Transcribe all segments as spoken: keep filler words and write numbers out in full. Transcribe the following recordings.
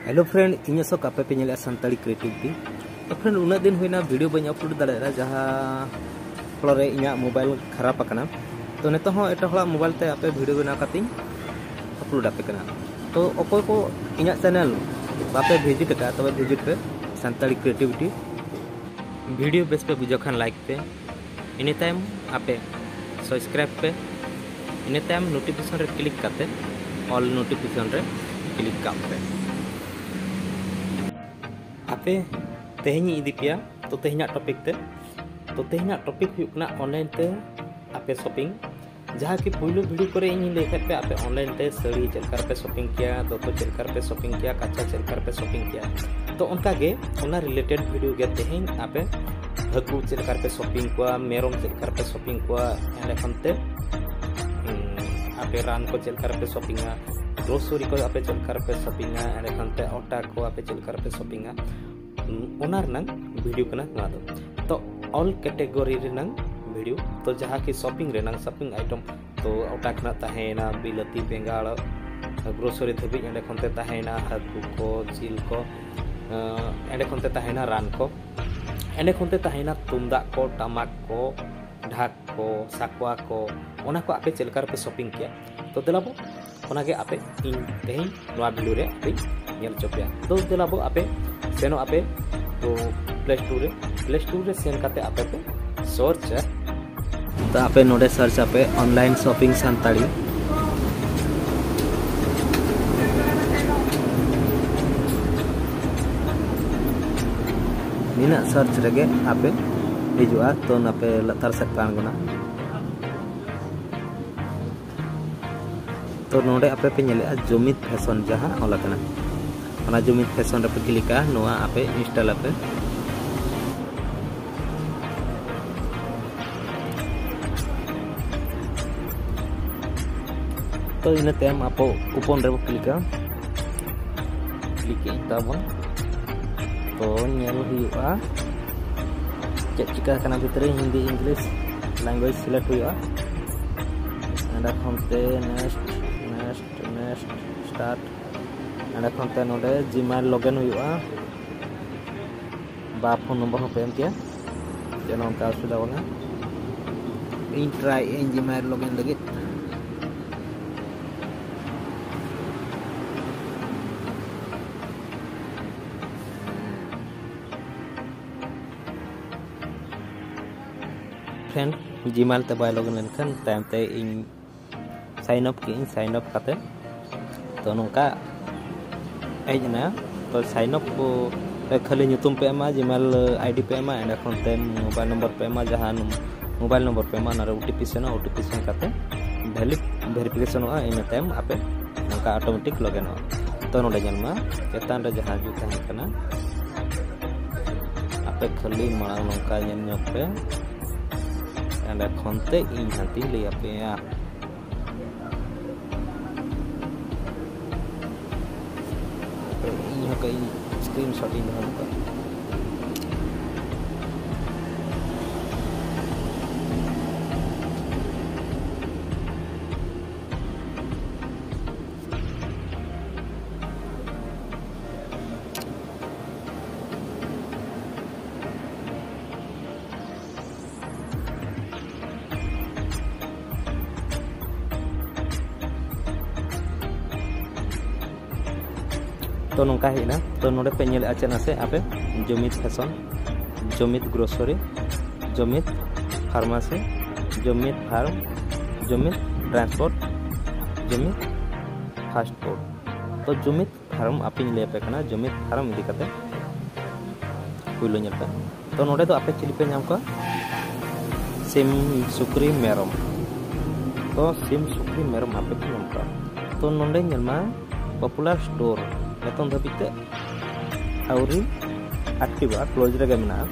Hello friend, ᱤᱧ ᱟᱥᱚᱠ, ᱟᱯᱮ ᱯᱮ ᱧᱮᱞᱮᱫᱼᱟ ᱥᱟᱱᱛᱟᱲᱤ Creativity᱾ ᱛᱚ friend, ᱩᱱᱟᱹᱜ ᱫᱤᱱ ᱦᱩᱭᱱᱟ video ᱵᱟᱹᱧ upload ᱫᱟᱲᱮᱭᱟᱫᱟ, ᱡᱟᱦᱟᱸ ᱯᱷᱚᱞᱚ ᱨᱮ ᱤᱧᱟᱹᱜ mobile ᱠᱷᱟᱨᱟᱯ ᱟᱠᱟᱱᱟ᱾ ᱛᱚ ᱱᱤᱛᱚᱜ ᱦᱚᱸ ᱮᱴᱟᱜ ᱦᱚᱲᱟᱜ mobile ᱛᱮ ᱟᱯᱮ video ᱵᱮᱱᱟᱣ ᱠᱟᱛᱮᱧ upload ᱟᱯᱮ ᱠᱟᱱᱟ᱾ ᱛᱚ ᱚᱠᱚᱭ ᱠᱚ ᱤᱧᱟᱹᱜ channel ᱵᱟᱯᱮ visit ᱟᱠᱟᱫᱼᱟ, ᱛᱚᱵᱮ visit ᱯᱮ ᱥᱟᱱᱛᱟᱲᱤ Creativity᱾ Video ᱵᱮᱥ ᱯᱮ ᱵᱩᱡᱷᱟᱹᱣ ᱠᱷᱟᱱ like ᱯᱮ, ᱤᱱᱟᱹ ᱛᱟᱭᱚᱢ ᱟᱯᱮ subscribe ᱯᱮ, ᱤᱱᱟᱹ ᱛᱟᱭᱚᱢ notification ᱨᱮ click ᱠᱟᱛᱮ all notification ᱨᱮ click ᱠᱟᱜ ᱯᱮ᱾ ᱟᱯᱮ ᱛᱮᱦᱮᱧ ᱤᱧ ᱤᱫᱤ ᱯᱮᱭᱟ ᱛᱚ ᱛᱮᱦᱮᱧᱟᱜ topic ᱛᱮ᱾ ᱛᱚ ᱛᱮᱦᱮᱧᱟᱜ topic ᱦᱩᱭᱩᱜ ᱠᱟᱱᱟ online ᱛᱮ ᱟᱯᱮ shopping᱾ ᱡᱟᱦᱟᱸ ᱠᱤ ᱯᱩᱭᱞᱩ video ᱠᱚᱨᱮ ᱤᱧ ᱞᱟᱹᱭ ᱠᱟᱫ ᱯᱮ, ᱟᱯᱮ online ᱛᱮ ᱥᱟᱹᱲᱤ ᱪᱮᱫ ᱞᱮᱠᱟ ᱨᱮᱯᱮ shopping ᱠᱮᱭᱟ, ᱫᱚᱛᱚ ᱪᱮᱫ ᱞᱮᱠᱟ ᱨᱮᱯᱮ shopping ᱠᱮᱭᱟ, ᱠᱟᱪᱷᱟ ᱪᱮᱫ ᱞᱮᱠᱟ ᱨᱮᱯᱮ shopping ᱠᱮᱭᱟ᱾ ᱛᱚ ᱚᱱᱠᱟ ᱜᱮ ᱚᱱᱟ related video ᱜᱮ ᱛᱮᱦᱮᱧ ᱟᱯᱮ ᱦᱟᱹᱠᱩ ᱪᱮᱫ ᱞᱮᱠᱟ ᱨᱮᱯᱮ shopping ᱠᱚᱣᱟ, ᱢᱮᱨᱚᱢ ᱪᱮᱫ ᱞᱮᱠᱟ ᱨᱮᱯᱮ shopping ᱠᱚᱣᱟ, ᱮᱸᱰᱮ ᱠᱷᱟᱱ ᱛᱮ, ᱩᱸ, ᱟᱯᱮ ᱨᱟᱱ ᱠᱚ ᱪᱮᱫ ᱞᱮᱠᱟ ᱨᱮᱯᱮ shoppingᱟ, grocery ᱠᱚ ᱟᱯᱮ ᱪᱮᱫ ᱞᱮᱠᱟ ᱨᱮᱯᱮ shoppingᱟ, ᱮᱸᱰᱮ ᱠᱷᱟᱱ ᱛᱮ ᱚᱴᱟ ᱠᱚ ᱟᱯᱮ ᱪᱮᱫ ᱞᱮᱠᱟ ᱨᱮᱯᱮ shoppingᱟ, ᱩᱸ, ᱚᱱᱟ ᱨᱮᱱᱟᱝ video ᱠᱟᱱᱟ ᱱᱚᱣᱟ ᱫᱚ᱾ ᱛᱚ all category ᱨᱮᱱᱟᱝ video, ᱛᱚ ᱡᱟᱦᱟᱸ ᱠᱤ shopping ᱨᱮᱱᱟᱝ shopping item, ᱛᱚ ᱚᱴᱟ ᱠᱷᱚᱱᱟᱜ ᱛᱟᱦᱮᱸᱭᱮᱱᱟ ᱵᱤᱞᱟᱹᱛᱤ ᱵᱮᱸᱜᱟᱲ, grocery ᱫᱷᱟᱹᱵᱤᱡ, ᱮᱸᱰᱮ ᱠᱷᱚᱱ ᱛᱮ ᱛᱟᱦᱮᱸᱭᱮᱱᱟ ᱦᱟᱹᱠᱩ ᱠᱚ, ᱡᱤᱞ ᱠᱚ, ᱮᱸ, ᱮᱸᱰᱮ ᱠᱷᱚᱱ ᱛᱮ ᱛᱟᱦᱮᱸᱭᱮᱱᱟ ᱨᱟᱱ ᱠᱚ, ᱮᱸᱰᱮ ᱠᱷᱚᱱ ᱛᱮ ᱛᱟᱦᱮᱸᱭᱮᱱᱟ ᱛᱩᱢᱫᱟᱜ ᱠᱚ, ᱴᱟᱢᱟᱠ ᱠᱚ, ᱰᱷᱟᱠ ᱠᱚ, ᱥᱟᱠᱣᱟ ᱠᱚ, ᱚᱱᱟ ᱠᱚ ᱟᱯᱮ ᱪᱮᱫ ᱞᱮᱠᱟ ᱨᱮᱯᱮ shopping ᱠᱮᱭᱟ? ᱛᱚ ᱫᱮᱞᱟ ᱵᱚ, ᱚᱱᱟ ᱜᱮ ᱟᱯᱮ ᱤᱧ ᱛᱮᱦᱮᱧ ᱱᱚᱣᱟ video ᱨᱮ ᱟᱯᱮᱧ ᱧᱮᱞ ᱦᱚᱪᱚ ᱯᱮᱭᱟ᱾ ᱛᱚ ᱫᱮᱞᱟ ᱵᱚ, ᱟᱯᱮ ᱥᱮᱱᱚᱜ ᱟᱯᱮ ᱛᱚ Play Store ᱨᱮ, Play Store ᱨᱮ ᱥᱮᱱ ᱠᱟᱛᱮ ᱟᱯᱮ ᱯᱮ search ᱟ᱾ ᱛᱚ ᱟᱯᱮ ᱱᱚᱰᱮ search ᱟᱯᱮ online shopping ᱥᱟᱱᱛᱟᱲᱤ᱾ ᱱᱤᱱᱟᱹᱜ search ᱨᱮᱜᱮ ᱟᱯᱮ ᱦᱤᱡᱩᱜᱼᱟ, ᱛᱚ ᱱᱟᱯᱮ ᱞᱟᱛᱟᱨ ᱥᱮᱫ ᱯᱮ ᱟᱬᱜᱚᱱᱟ᱾ ᱛᱚ ᱱᱚᱰᱮ ᱟᱯᱮ ᱯᱮ ᱧᱮᱞᱮᱜᱼᱟ ᱡᱚᱢᱤᱛ fashion ᱡᱟᱦᱟᱸ ᱚᱞ ᱟᱠᱟᱱᱟ, ᱚᱱᱟ ᱡᱚᱢᱤᱛ fashion ᱨᱮᱯᱮ click ᱟ, ᱱᱚᱣᱟ ᱟᱯᱮ install ᱟᱯᱮ᱾ ᱛᱚ ᱤᱱᱟᱹ ᱛᱟᱭᱚᱢ ᱟᱵᱚ open ᱨᱮᱵᱚ click ᱟ, click ᱮᱫ ᱛᱟᱵᱚᱱ᱾ ᱛᱚ ᱧᱮᱞ ᱦᱩᱭᱩᱜᱼᱟ ᱪᱮᱫ ᱪᱤᱠᱟ ᱟᱠᱟᱱᱟ ᱵᱷᱤᱛᱨᱤ, ᱦᱤᱱᱫᱤ English language select ᱦᱩᱭᱩᱜᱼᱟ᱾ ᱚᱸᱰᱮ ᱠᱷᱚᱱ ᱛᱮ next, next, next, start᱾ ᱚᱸᱰᱮ ᱠᱷᱚᱱ ᱛᱮ ᱱᱚᱰᱮ ᱡᱤᱢᱮᱞ ᱞᱚᱜᱤᱱ ᱦᱩᱭᱩᱜᱼᱟ, ᱵᱟ ᱯᱷᱳᱱ ᱱᱚᱢᱵᱚᱨ ᱦᱚᱸ ᱯᱮ ᱮᱢ ᱠᱮᱭᱟ, ᱪᱮᱫ ᱦᱚᱸ ᱚᱱᱠᱟ ᱚᱥᱩᱵᱤᱫᱷᱟ ᱵᱟᱝᱟ᱾ ᱤᱧ ᱴᱨᱟᱭ ᱟᱹᱧ ᱡᱤᱢᱮᱞ ᱞᱚᱜᱤᱱ ᱞᱟᱹᱜᱤᱫ᱾ ᱯᱷᱨᱮᱱᱰ, ᱡᱤᱢᱮᱞ ᱛᱮ ᱵᱟᱭ ᱞᱚᱜᱤᱱ ᱞᱮᱱᱠᱷᱟᱱ ᱛᱟᱭᱚᱢ ᱛᱮ ᱤᱧ ᱥᱟᱭᱤᱱ ᱟᱯ ᱠᱮᱜᱼᱟᱹᱧ᱾ ᱥᱟᱭᱤᱱ ᱟᱯ ᱠᱟᱛᱮ ᱛᱚ ᱱᱚᱝᱠᱟ ᱦᱮᱡ ᱮᱱᱟ᱾ ᱛᱚ ᱥᱟᱭᱤᱱ ᱟᱯ ᱠᱚ ᱨᱮ ᱠᱷᱟᱹᱞᱤ ᱧᱩᱛᱩᱢ ᱯᱮ ᱮᱢᱟ, ᱡᱤᱢᱮᱞ ᱟᱭᱰᱤ ᱯᱮ ᱮᱢᱟ, ᱮᱸᱰᱮ ᱠᱷᱚᱱ ᱛᱮ ᱢᱳᱵᱟᱭᱤᱞ ᱱᱚᱢᱵᱚᱨ ᱯᱮ ᱮᱢᱟ, ᱡᱟᱦᱟᱸ ᱢᱳᱵᱟᱭᱤᱞ ᱱᱚᱢᱵᱚᱨ ᱯᱮ ᱮᱢᱟ, ᱚᱱᱟ ᱨᱮ ᱳ ᱴᱤ ᱯᱤ ᱥᱮᱱᱚᱜᱼᱟ᱾ ᱳ ᱴᱤ ᱯᱤ ᱥᱮᱱ ᱠᱟᱛᱮ ᱵᱷᱮᱞᱤᱰ ᱵᱷᱮᱨᱤᱯᱷᱤᱠᱮᱥᱚᱱᱚᱜᱼᱟ᱾ ᱤᱱᱟᱹ ᱛᱟᱭᱚᱢ ᱟᱯᱮ ᱱᱚᱝᱠᱟ ᱚᱴᱳᱢᱮᱴᱤᱠ ᱞᱚᱜᱤᱱᱚᱜᱼᱟ᱾ ᱛᱚ ᱱᱚᱰᱮ ᱧᱮᱞ ᱢᱟ, ᱪᱮᱛᱟᱱ ᱨᱮ ᱡᱟᱦᱟᱸ ᱡᱩ ᱛᱟᱦᱮᱸ ᱠᱟᱱᱟ, ᱟᱯᱮ ᱠᱷᱟᱹᱞᱤ ᱢᱟᱲᱟᱝ ᱱᱚᱝᱠᱟ ᱧᱮᱞ ᱧᱚᱜ ᱯᱮ, ᱮᱸᱰᱮ ᱠᱷᱚᱱ ᱛᱮ ᱤᱧ ᱦᱟᱱᱛᱮᱧ ᱞᱟᱹᱭ ᱟᱯᱮᱭᱟ᱾ ᱤᱧ ᱦᱚᱸ ᱠᱟᱹᱡ ᱤᱧ ᱥᱠᱨᱤᱱ ᱥᱚᱴ ᱤᱧ ᱫᱚᱦᱚ ᱠᱟᱜᱼᱟ᱾ ᱛᱚ ᱱᱚᱝᱠᱟ ᱦᱮᱡ ᱮᱱᱟ᱾ ᱛᱚ ᱱᱚᱰᱮ ᱯᱮ ᱧᱮᱞᱮᱫᱼᱟ ᱪᱮᱫ ᱱᱟᱥᱮ ᱟᱯᱮ, ᱡᱚᱢᱤᱛ ᱯᱷᱮᱥᱚᱱ, ᱡᱚᱢᱤᱛ ᱜᱨᱳᱥᱟᱨᱤ, ᱡᱚᱢᱤᱛ ᱯᱷᱟᱨᱢᱟᱥᱤ, ᱡᱚᱢᱤᱛ ᱯᱷᱟᱨᱢ, ᱡᱚᱢᱤᱛ ᱴᱨᱟᱱᱥᱯᱳᱨᱴ, ᱡᱚᱢᱤᱛ ᱯᱷᱟᱥᱴ ᱯᱷᱩᱰ᱾ ᱛᱚ ᱡᱚᱢᱤᱛ ᱯᱷᱟᱨᱢ ᱟᱯᱮᱧ ᱞᱟᱹᱭ ᱟᱯᱮ ᱠᱟᱱᱟ, ᱡᱚᱢᱤᱛ ᱯᱷᱟᱨᱢ ᱤᱫᱤ ᱠᱟᱛᱮ ᱯᱩᱭᱞᱩ ᱧᱮᱞ ᱯᱮ᱾ ᱛᱚ ᱱᱚᱰᱮ ᱫᱚ ᱟᱯᱮ ᱪᱤᱞᱤ ᱯᱮ ᱧᱟᱢ ᱠᱚᱣᱟ? ᱥᱤᱢ, ᱥᱩᱠᱨᱤ, ᱢᱮᱨᱚᱢ᱾ ᱛᱚ ᱥᱤᱢ, ᱥᱩᱠᱨᱤ, ᱢᱮᱨᱚᱢ ᱟᱯᱮ ᱯᱮ ᱧᱟᱢ ᱠᱚᱣᱟ᱾ ᱛᱚ ᱱᱚᱰᱮ ᱧᱮᱞ ᱢᱟ, ᱯᱚᱯᱩᱞᱟᱨ ᱥᱴᱳᱨ ᱱᱤᱛᱚᱝ ᱫᱷᱟᱹᱵᱤᱡ ᱛᱮ ᱟᱹᱣᱨᱤ ᱮᱠᱴᱤᱵᱷᱚᱜᱼᱟ, ᱠᱞᱳᱡᱽ ᱨᱮᱜᱮ ᱢᱮᱱᱟᱜᱼᱟ,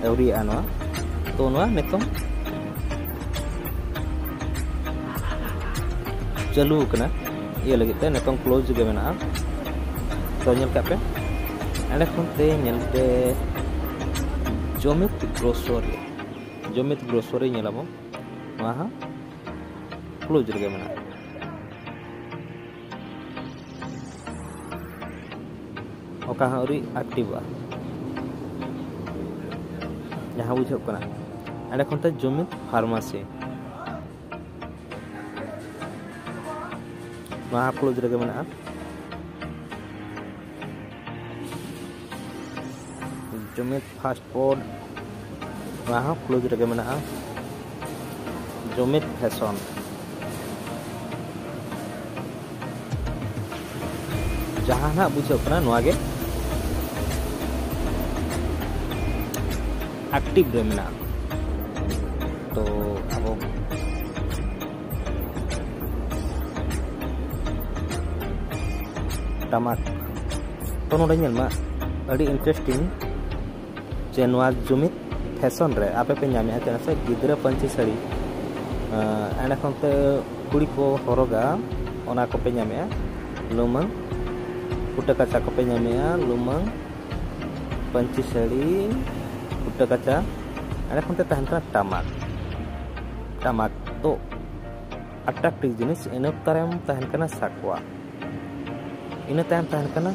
ᱟᱹᱣᱨᱤᱭᱟᱜᱼᱟ ᱱᱚᱣᱟ᱾ ᱛᱚ ᱱᱚᱣᱟ ᱱᱤᱛᱚᱝ ᱪᱟᱹᱞᱩ ᱟᱠᱟᱱᱟ, ᱤᱭᱟᱹ ᱞᱟᱹᱜᱤᱫ ᱛᱮ ᱱᱤᱛᱚᱝ ᱠᱞᱳᱡᱽ ᱜᱮ ᱢᱮᱱᱟᱜᱼᱟ᱾ ᱛᱚ ᱧᱮᱞ ᱠᱟᱜ ᱯᱮ, ᱮᱸᱰᱮ ᱠᱷᱚᱱ ᱛᱮ ᱧᱮᱞ ᱯᱮ, ᱡᱚᱢᱤᱛ ᱜᱨᱳᱥᱟᱨᱤ, ᱡᱚᱢᱤᱛ ᱜᱨᱳᱥᱟᱨᱤ ᱧᱮᱞ ᱟᱵᱚᱱ, ᱱᱚᱣᱟ ᱦᱚᱸ ᱠᱞᱳᱡᱽ ᱨᱮᱜᱮ ᱢᱮᱱᱟᱜᱼᱟ᱾ ᱚᱠᱟ ᱦᱚᱸ ᱟᱹᱣᱨᱤ ᱮᱠᱴᱤᱵᱷᱚᱜᱼᱟ, ᱡᱟᱦᱟᱸ ᱵᱩᱡᱷᱟᱹᱜ ᱠᱟᱱᱟ᱾ ᱮᱸᱰᱮ ᱠᱷᱚᱱ ᱛᱮ ᱡᱩᱢᱤᱫ ᱯᱷᱟᱨᱢᱟᱥᱤ, ᱱᱚᱣᱟ ᱦᱚᱸ ᱠᱞᱳᱡᱽ ᱨᱮᱜᱮ ᱢᱮᱱᱟᱜᱼᱟ᱾ ᱡᱩᱢᱤᱫ ᱯᱷᱟᱥᱴ ᱯᱷᱩᱰ, ᱱᱚᱣᱟ ᱦᱚᱸ ᱠᱞᱳᱡᱽ ᱨᱮᱜᱮ ᱢᱮᱱᱟᱜᱼᱟ᱾ ᱡᱩᱢᱤᱫ ᱯᱷᱮᱥᱚᱱ, ᱡᱟᱦᱟᱸ ᱱᱟᱜ ᱵᱩᱡᱷᱟᱹᱜ ᱠᱟᱱᱟ ᱱᱚᱣᱟ ᱜᱮ ᱮᱠᱴᱤᱵᱷ ᱨᱮ ᱢᱮᱱᱟᱜᱼᱟ᱾ ᱛᱚ ᱟᱵᱚ ᱴᱟᱢᱟᱠ, ᱛᱚ ᱱᱚᱰᱮ ᱧᱮᱞ ᱢᱟ, ᱟᱹᱰᱤ ᱤᱱᱴᱟᱨᱮᱥᱴᱤᱝ ᱡᱮ ᱱᱚᱣᱟ ᱡᱩᱢᱤᱫ ᱯᱷᱮᱥᱚᱱ ᱨᱮ ᱟᱯᱮ ᱯᱮ ᱧᱟᱢᱮᱫᱼᱟ, ᱪᱮᱫᱟᱜ ᱥᱮ ᱜᱤᱫᱽᱨᱟᱹ ᱯᱟᱹᱧᱪᱤ ᱥᱟᱹᱲᱤ, ᱮᱸ, ᱮᱸᱰᱮ ᱠᱷᱚᱱ ᱛᱮ ᱠᱩᱲᱤ ᱠᱚ ᱦᱚᱨᱚᱜᱟ, ᱚᱱᱟ ᱠᱚᱯᱮ ᱧᱟᱢᱮᱫᱼᱟ᱾ ᱞᱩᱢᱟᱹᱝ ᱯᱷᱩᱴᱟᱹ ᱠᱟᱪᱟ ᱠᱚᱯᱮ ᱧᱟᱢᱮᱫᱼᱟ, ᱞᱩᱢᱟᱹᱝ ᱯᱟᱹᱧᱪᱤ ᱥᱟᱹᱲᱤ, ᱯᱷᱩᱴᱟᱹ ᱠᱟᱪᱟ᱾ ᱮᱸᱰᱮ ᱠᱷᱚᱱ ᱛᱮ ᱛᱟᱦᱮᱱ ᱠᱟᱱᱟ ᱴᱟᱢᱟᱠ᱾ ᱴᱟᱢᱟᱠ ᱫᱚ ᱟᱴᱨᱟᱠᱴᱤᱵᱷ ᱡᱤᱱᱤᱥ, ᱤᱱᱟᱹ ᱛᱟᱭᱚᱢ ᱛᱟᱦᱮᱱ ᱠᱟᱱᱟ ᱥᱟᱠᱣᱟ, ᱤᱱᱟᱹ ᱛᱟᱭᱚᱢ ᱛᱟᱦᱮᱱ ᱠᱟᱱᱟ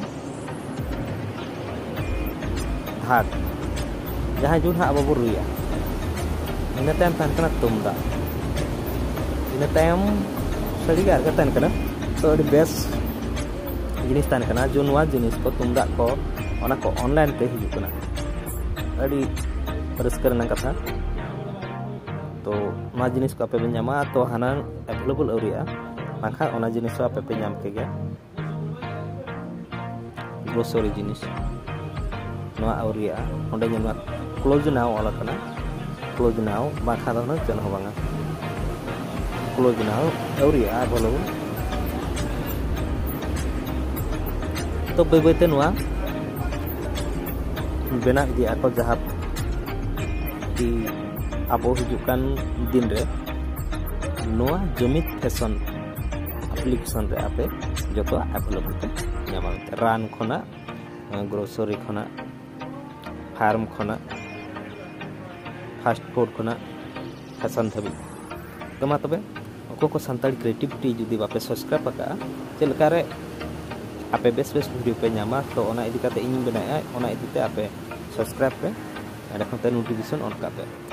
ᱰᱷᱟᱠ, ᱡᱟᱦᱟᱸ ᱡᱩ ᱱᱟᱦᱟᱜ ᱟᱵᱚ ᱵᱚ ᱨᱩᱭᱟ᱾ ᱤᱱᱟᱹ ᱛᱟᱭᱚᱢ ᱛᱟᱦᱮᱱ ᱠᱟᱱᱟ ᱛᱩᱢᱫᱟᱜ, ᱤᱱᱟᱹ ᱛᱟᱭᱚᱢ ᱥᱟᱹᱨᱤ ᱜᱮ ᱟᱨ ᱜᱮ ᱛᱟᱦᱮᱱ ᱠᱟᱱᱟ᱾ ᱛᱚ ᱟᱹᱰᱤ ᱵᱮᱥ ᱡᱤᱱᱤᱥ ᱛᱟᱦᱮᱱ ᱠᱟᱱᱟ ᱡᱩ ᱱᱚᱣᱟ ᱡᱤᱱᱤᱥ ᱠᱚ, ᱛᱩᱢᱫᱟᱜ ᱠᱚ, ᱚᱱᱟ ᱠᱚ ᱚᱱᱞᱟᱭᱤᱱ ᱛᱮ ᱦᱤᱡᱩᱜ ᱠᱟᱱᱟ᱾ ᱟᱹᱰᱤ ᱨᱟᱹᱥᱠᱟᱹ ᱨᱮᱱᱟᱜ ᱠᱟᱛᱷᱟ᱾ ᱛᱚ ᱱᱚᱣᱟ ᱡᱤᱱᱤᱥ ᱠᱚ ᱟᱯᱮ ᱯᱮ ᱧᱟᱢᱟ, ᱛᱚ ᱦᱟᱱᱟ ᱮᱵᱮᱞᱮᱵᱚᱞ ᱟᱹᱣᱨᱤᱜᱼᱟ, ᱵᱟᱝᱠᱷᱟᱱ ᱚᱱᱟ ᱡᱤᱱᱤᱥ ᱦᱚᱸ ᱟᱯᱮ ᱯᱮ ᱧᱟᱢ ᱠᱮᱜᱮᱭᱟ᱾ ᱜᱨᱳᱥᱟᱨᱤ ᱡᱤᱱᱤᱥ ᱱᱚᱣᱟ ᱟᱹᱣᱨᱤᱭᱟᱜᱼᱟ᱾ ᱚᱸᱰᱮ ᱧᱮᱞ ᱢᱮ ᱠᱞᱳᱡᱽ ᱱᱟᱣ ᱚᱞ ᱟᱠᱟᱱᱟ, ᱠᱞᱳᱡᱽ ᱱᱟᱣ ᱵᱟᱝᱠᱷᱟᱱ ᱫᱚ ᱦᱩᱱᱟᱹᱝ ᱪᱮᱫ ᱦᱚᱸ ᱵᱟᱝᱟ᱾ ᱠᱞᱳᱡᱽ ᱱᱟᱣ ᱟᱹᱣᱨᱤᱭᱟᱜᱼᱟ ᱮᱵᱮᱞᱮᱵᱚᱞ᱾ ᱛᱚ ᱵᱟᱹᱭ ᱵᱟᱹᱭᱛᱮ ᱱᱚᱣᱟ ᱵᱮᱱᱟᱣ ᱤᱫᱤᱭᱟ ᱠᱚ, ᱡᱟᱦᱟᱸ ᱠᱤ ᱟᱵᱚ ᱦᱤᱡᱩᱜ ᱠᱟᱱ ᱫᱤᱱ ᱨᱮ ᱱᱚᱣᱟ ᱡᱩᱢᱤᱫ ᱯᱷᱮᱥᱚᱱ ᱮᱯᱞᱤᱠᱮᱥᱚᱱ ᱨᱮ ᱟᱯᱮ ᱡᱚᱛᱚᱣᱟᱜ ᱮᱵᱮᱞᱮᱵᱚᱞ ᱯᱮ ᱧᱟᱢᱟ᱾ ᱨᱟᱱ ᱠᱷᱚᱱᱟᱜ, ᱜᱨᱳᱥᱟᱨᱤ ᱠᱷᱚᱱᱟᱜ, ᱯᱷᱟᱨᱢ ᱠᱷᱚᱱᱟᱜ, ᱯᱷᱟᱥᱴ ᱯᱷᱩᱰ ᱠᱷᱚᱱᱟᱜ, ᱯᱷᱮᱥᱚᱱ ᱫᱷᱟᱹᱵᱤᱡ᱾ ᱛᱚ ᱢᱟ ᱛᱚᱵᱮ, ᱚᱠᱚᱭ ᱠᱚ ᱥᱟᱱᱛᱟᱲᱤ ᱠᱨᱤᱭᱮᱴᱤᱵᱷᱤᱴᱤ ᱡᱩᱫᱤ ᱵᱟᱯᱮ ᱥᱟᱵᱥᱠᱨᱟᱭᱤᱵ ᱟᱠᱟᱫᱼᱟ, ᱪᱮᱫ ᱞᱮᱠᱟᱨᱮ ᱟᱯᱮ ᱵᱮᱥ ᱵᱮᱥ video ᱯᱮ ᱧᱟᱢᱟ᱾ ᱛᱚ ᱚᱱᱟ ᱤᱫᱤ ᱠᱟᱛᱮ ᱤᱧᱤᱧ ᱵᱮᱱᱟᱣᱮᱫᱼᱟ, ᱚᱱᱟ ᱤᱫᱤ ᱛᱮ ᱟᱯᱮ subscribe ᱯᱮ, ᱮᱸᱰᱮ ᱠᱷᱚᱱ ᱛᱮ notification on ᱠᱟᱜ ᱯᱮ᱾